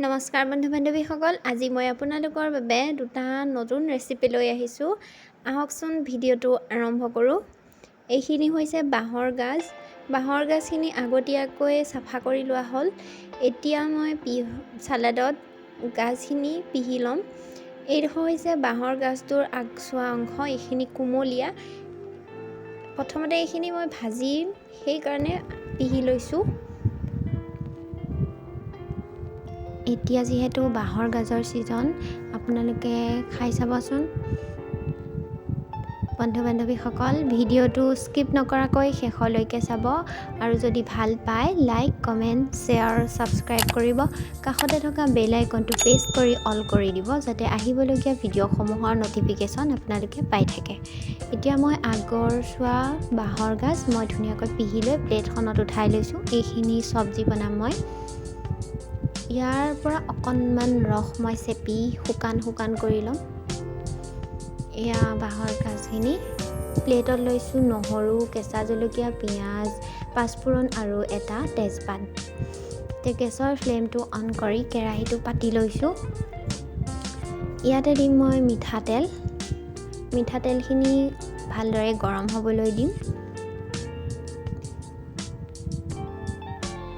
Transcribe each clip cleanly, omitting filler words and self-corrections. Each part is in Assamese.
নমস্কাৰ বন্ধু বান্ধৱীসকল, আজি মই আপোনালোকৰ বাবে দুটা নতুন ৰেচিপি লৈ আহিছোঁ। আহকচোন ভিডিঅ'টো আৰম্ভ কৰোঁ। এইখিনি হৈছে বাঁহৰ গাজ। বাঁহৰ গাজখিনি আগতীয়াকৈ চাফা কৰি লোৱা হ'ল। এতিয়া মই চালাডত গাজখিনি পিহি ল'ম। এইডোখৰ হৈছে বাঁহৰ গাজটোৰ আগচোৱা অংশ, এইখিনি কুমলীয়া। প্ৰথমতে এইখিনি মই ভাজিম, সেইকাৰণে পিহি লৈছোঁ। এতিয়া যিহেতু বাঁহৰ গাজৰ ছিজন, আপোনালোকে খাই চাবচোন। বন্ধু বান্ধৱীসকল, ভিডিঅ'টো স্কিপ নকৰাকৈ শেষলৈকে চাব আৰু যদি ভাল পায় লাইক, কমেণ্ট, শ্বেয়াৰ, ছাবস্ক্ৰাইব কৰিব। কাষতে থকা বেল আইকনটো প্ৰেছ কৰি অল কৰি দিব, যাতে আহিবলগীয়া ভিডিঅ'সমূহৰ ন'টিফিকেশ্যন আপোনালোকে পাই থাকে। এতিয়া মই আগৰ চোৱা বাঁহৰ গাজ মই ধুনীয়াকৈ পিহি লৈ প্লেটখনত উঠাই লৈছোঁ। এইখিনি চব্জি বনাম মই। ইয়াৰ পৰা অকণমান ৰস মই চেপি শুকান শুকান কৰি ল'ম। এয়া বাঁহৰ গাজখিনি প্লেটত লৈছোঁ। নহৰু, কেঁচা জলকীয়া, পিঁয়াজ, পাঁচফোৰণ আৰু এটা তেজপাত। এতিয়া গেছৰ ফ্লেমটো অন কৰি কেৰাহীটো পাতি লৈছোঁ। ইয়াতে দিম মই মিঠাতেল। মিঠাতেলখিনি ভালদৰে গৰম হ'বলৈ দিম।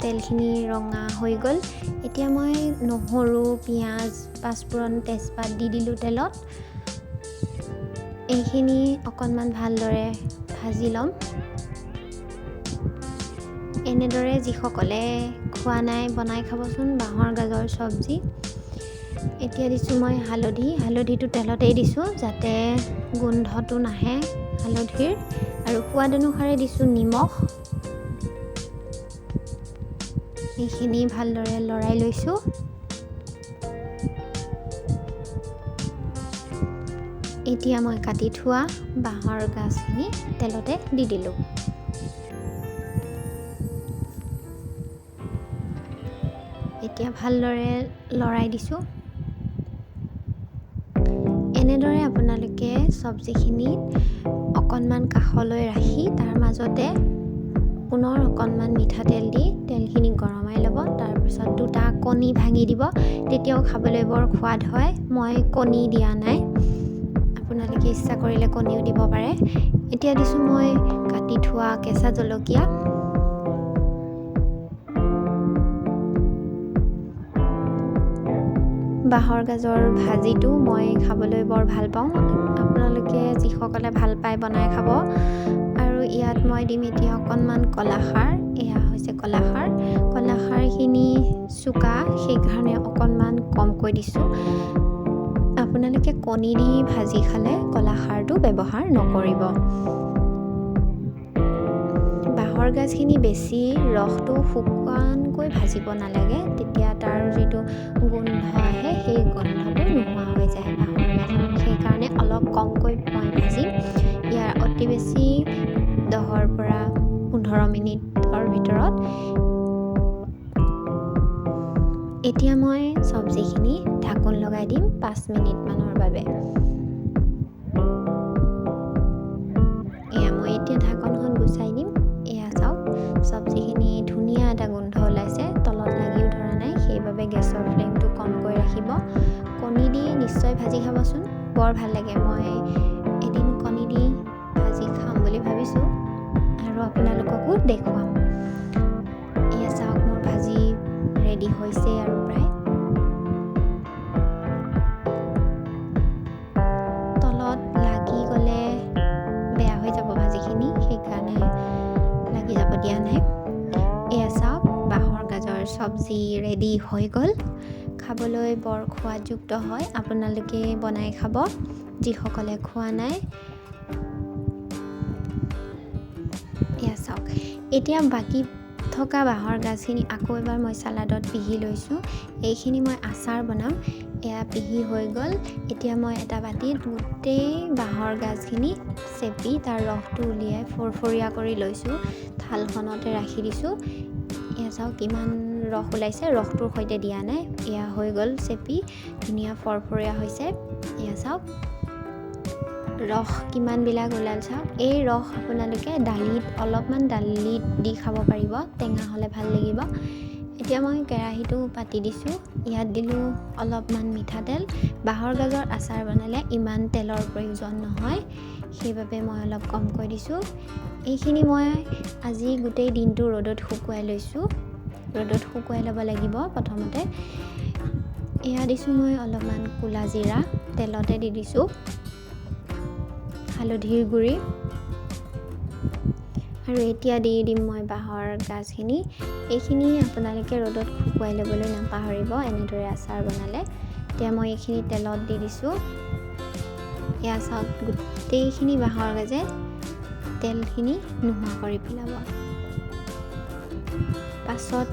তেলখিনি ৰঙা হৈ গ'ল। এতিয়া মই নহৰু, পিঁয়াজ, পাঁচফোৰণ, তেজপাত দি দিলোঁ তেলত। এইখিনি অকণমান ভালদৰে ভাজি ল'ম। এনেদৰে যিসকলে খোৱা নাই, বনাই খাবচোন বাঁহৰ গাজৰ চব্জি। এতিয়া দিছোঁ মই হালধি। হালধিটো তেলতেই দিছোঁ যাতে গোন্ধটো নাহে হালধিৰ। আৰু সোৱাদ অনুসাৰে দিছোঁ নিমখ। এইখিনি ভালদৰে লৰাই লৈছোঁ। এতিয়া মই কাটি থোৱা বাঁহৰ গাজখিনি তেলতে দি দিলোঁ। এতিয়া ভালদৰে লৰাই দিছোঁ। এনেদৰে আপোনালোকে চব্জিখিনিত অকণমান কাষলৈ ৰাখি তাৰ মাজতে পুনৰ অকণমান মিঠাতেল দি তেলখিনি গৰমাই ল'ব। তাৰপিছত দুটা কণী ভাঙি দিব, তেতিয়াও খাবলৈ বৰ সোৱাদ হয়। মই কণী দিয়া নাই, আপোনালোকে ইচ্ছা কৰিলে কণীও দিব পাৰে। এতিয়া দিছোঁ মই কাটি থোৱা কেঁচা জলকীয়া। বাঁহৰ গাজৰ ভাজিটো মই খাবলৈ বৰ ভাল পাওঁ। আপোনালোকে যিসকলে ভাল পায় বনাই খাব। আৰু ইয়াত মই দিম এতিয়া অকণমান কলাখাৰ। এয়া হৈছে কলাখাৰ। কলাখাৰখিনি চোকা, সেইকাৰণে অকণমান কমকৈ দিছোঁ। আপোনালোকে কণী দি ভাজি খালে কলাখাৰটো ব্যৱহাৰ নকৰিব। বাঁহৰ গাজখিনি বেছি ৰসটো শুকানকৈ ভাজিব নালাগে, তেতিয়া তাৰ যিটো গোন্ধ আহে সেই গোন্ধটো নোহোৱা হৈ যায় বাঁহৰ গাজৰ। সেইকাৰণে অলপ কমকৈ মই ভাজিম। ইয়াৰ অতি বেছি 10ৰ পৰা 15 মিনিটৰ ভিতৰত। এতিয়া মই চব্জিখিনি ঢাকোন লগাই দিম 5 মিনিটমানৰ বাবে। এয়া মই এতিয়া ঢাকোনখন গুচাই দিম। এয়া চাওক, চব্জিখিনি ধুনীয়া এটা গোন্ধ ওলাইছে, তলত লাগিও ধৰা নাই। সেইবাবে গেছৰ ফ্লেমটো কমকৈ ৰাখিব। কণী দি নিশ্চয় ভাজি খাবচোন, বৰ ভাল লাগে। মই এদিন কণী দি ভাজি খাম বুলি ভাবিছোঁ আৰু আপোনালোককো দেখুৱাম। এয়া চাওক, মোৰ ভাজি ৰেডি হৈছে আৰু প্ৰায়। তলত লাগি গ'লে বেয়া হৈ যাব ভাজিখিনি, সেইকাৰণে লাগি যাব দিয়া নাই। এয়া চাওক, বাঁহৰ গাজৰ চব্জি ৰেডি হৈ গ'ল। খাবলৈ বৰ সোৱাদযুক্ত হয়, আপোনালোকে বনাই খাব যিসকলে খোৱা নাই। এয়া চাওক, এতিয়া বাকী থকা বাঁহৰ গাজখিনি আকৌ এবাৰ মই চালাডত পিহি লৈছোঁ। এইখিনি মই আচাৰ বনাম। এয়া পিহি হৈ গ'ল। এতিয়া মই এটা বাতিত গোটেই বাঁহৰ গাজখিনি চেপি তাৰ ৰসটো উলিয়াই ফৰফৰীয়া কৰি লৈছোঁ। থালখনতে ৰাখি দিছোঁ। এয়া চাওক কিমান ৰস ওলাইছে, ৰসটোৰ সৈতে দিয়া নাই। এয়া হৈ গ'ল চেপি, ধুনীয়া ফৰফৰীয়া হৈছে। এয়া চাওক ৰস কিমানবিলাক ওলাল চাওক। এই ৰস আপোনালোকে দালিত অলপমান দালিত দি খাব পাৰিব, টেঙা হ'লে ভাল লাগিব। এতিয়া মই কেৰাহীটো পাতি দিছোঁ। ইয়াত দিলোঁ অলপমান মিঠাতেল। বাঁহৰ গাজৰ আচাৰ বনালে ইমান তেলৰ প্ৰয়োজন নহয়, সেইবাবে মই অলপ কমকৈ দিছোঁ। এইখিনি মই আজি গোটেই দিনটো ৰ'দত শুকুৱাই লৈছোঁ। ৰ'দত শুকুৱাই ল'ব লাগিব প্ৰথমতে। এয়া দিছোঁ মই অলপমান ক'লা জিৰা, তেলতে দি দিছোঁ, হালধিৰ গুড়ি, আৰু এতিয়া দি দিম মই বাঁহৰ গাজখিনি। এইখিনি আপোনালোকে ৰ'দত শুকুৱাই ল'বলৈ নাপাহৰিব এনেদৰে আচাৰ বনালে। এতিয়া মই এইখিনি তেলত দি দিছোঁ। এয়া চাওক, গোটেইখিনি বাঁহৰ গাজে তেলখিনি নোহোৱা কৰি পেলাব। পাছত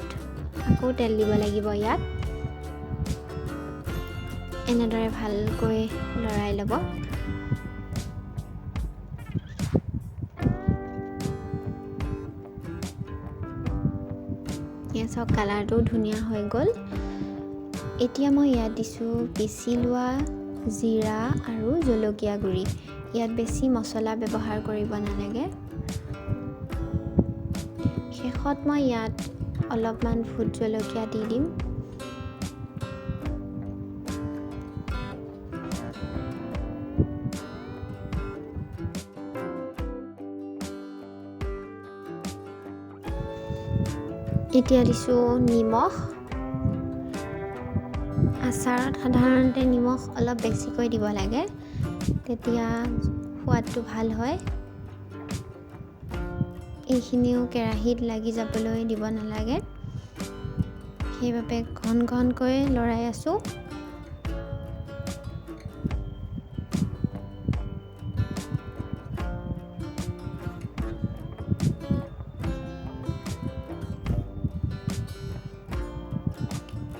আকৌ তেল দিব লাগিব ইয়াত। এনেদৰে ভালকৈ লৰাই ল'ব। এয়া চাওক, কালাৰটো ধুনীয়া হৈ গ'ল। এতিয়া মই ইয়াত দিছোঁ পিচি লোৱা জিৰা আৰু জলকীয়া গুড়ি। ইয়াত বেছি মছলা ব্যৱহাৰ কৰিব নালাগে। শেষত মই ইয়াত অলপমান ভোট জলকীয়া দি দিম। এতিয়া দিছোঁ নিমখ। আচাৰত সাধাৰণতে নিমখ অলপ বেছিকৈ দিব লাগে, তেতিয়া সোৱাদটো ভাল হয়। এইখিনিও কেৰাহীত লাগি যাবলৈ দিব নালাগে, সেইবাবে ঘন ঘনকৈ লৰাই আছোঁ।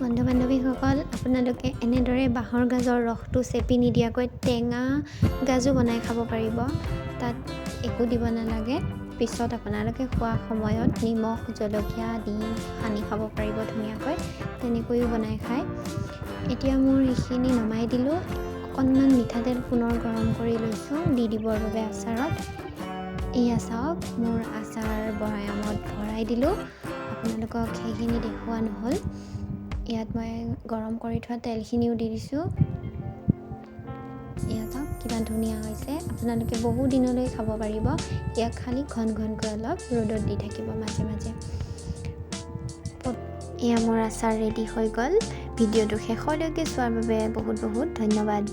বন্ধু বান্ধৱীসকল, আপোনালোকে এনেদৰে বাঁহৰ গাজৰ ৰসটো চেপি নিদিয়াকৈ টেঙা গাজো বনাই খাব পাৰিব। তাত একো দিব নালাগে। পিছত আপোনালোকে খোৱা সময়ত নিমখ জলকীয়া দি সানি খাব পাৰিব ধুনীয়াকৈ, তেনেকৈও বনাই খায়। এতিয়া মোৰ এইখিনি নমাই দিলোঁ। অকণমান মিঠাতেল পুনৰ গৰম কৰি লৈছোঁ দি দিবৰ বাবে আচাৰত। এয়া চাওক, মোৰ আচাৰ বৈয়ামত ভৰাই দিলোঁ। আপোনালোকক সেইখিনি দেখুওৱা নহ'ল। ইয়াত মই গৰম কৰি থোৱা তেলখিনিও দি দিছোঁ। এয়া চাওক কিমান ধুনীয়া হৈছে। আপোনালোকে বহু দিনলৈ খাব পাৰিব। ইয়াক খালি ঘন ঘনকৈ অলপ ৰ'দত দি থাকিব মাজে মাজে। এয়া মোৰ আচাৰ ৰেডি হৈ গ'ল। ভিডিঅ'টো শেষলৈকে চোৱাৰ বাবে বহুত বহুত ধন্যবাদ।